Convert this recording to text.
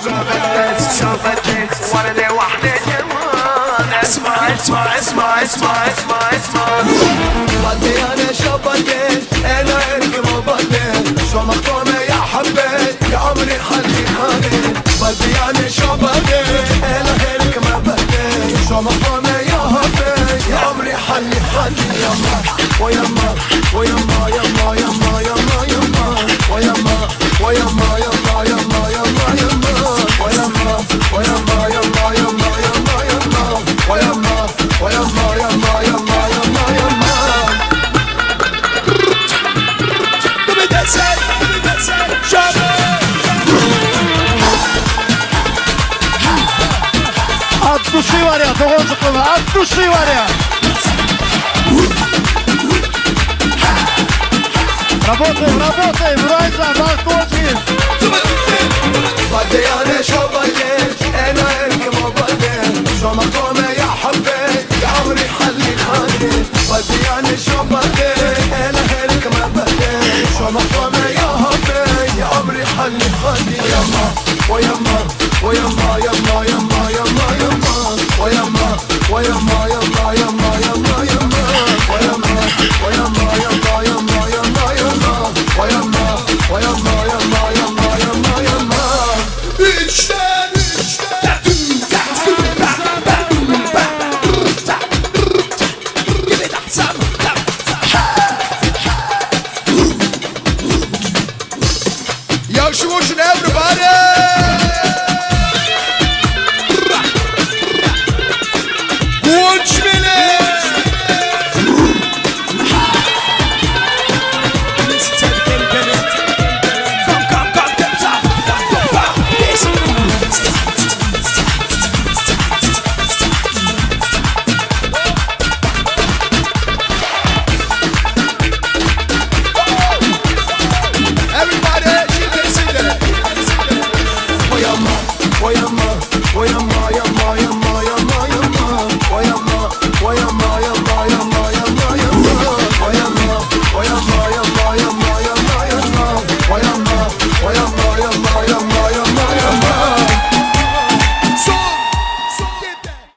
اسمع اسمع اسمع اسمع اسمع. بدي انا شو بدي انا الك ما بدي شو مقطومة يا حبي يا عمري حالي حالي. بدي انا شو بدي انا الك ما بدي شو مقطومة يا حبي يا عمري حالي حالي. يما ويما ويما يما يما يما يما ويما ويما يما يما يما يما ويما ويما يما يما يما يما ويما ويما يما يما يما يما. От души, Варя, от души, Варя. Работаем, работаем, Райза, Марточки. بدي انا شو بدي انا الك ما بدي شو مقطومة يا حبي يا عمري حلي حالي. بدي انا شو بدي انا الك ما بدي شو مقطومة يا حبي يا عمري حلي حالي. يما ويما ويما يما يما يما يما ويما ويما يما يما يما يما ويما ويما يما يما يما يما ويما ويما يما يما يما يما. Yaxşı olsun everybody! Guwanch menen! Everybody, şimdi ويما ويما ويما يما يما.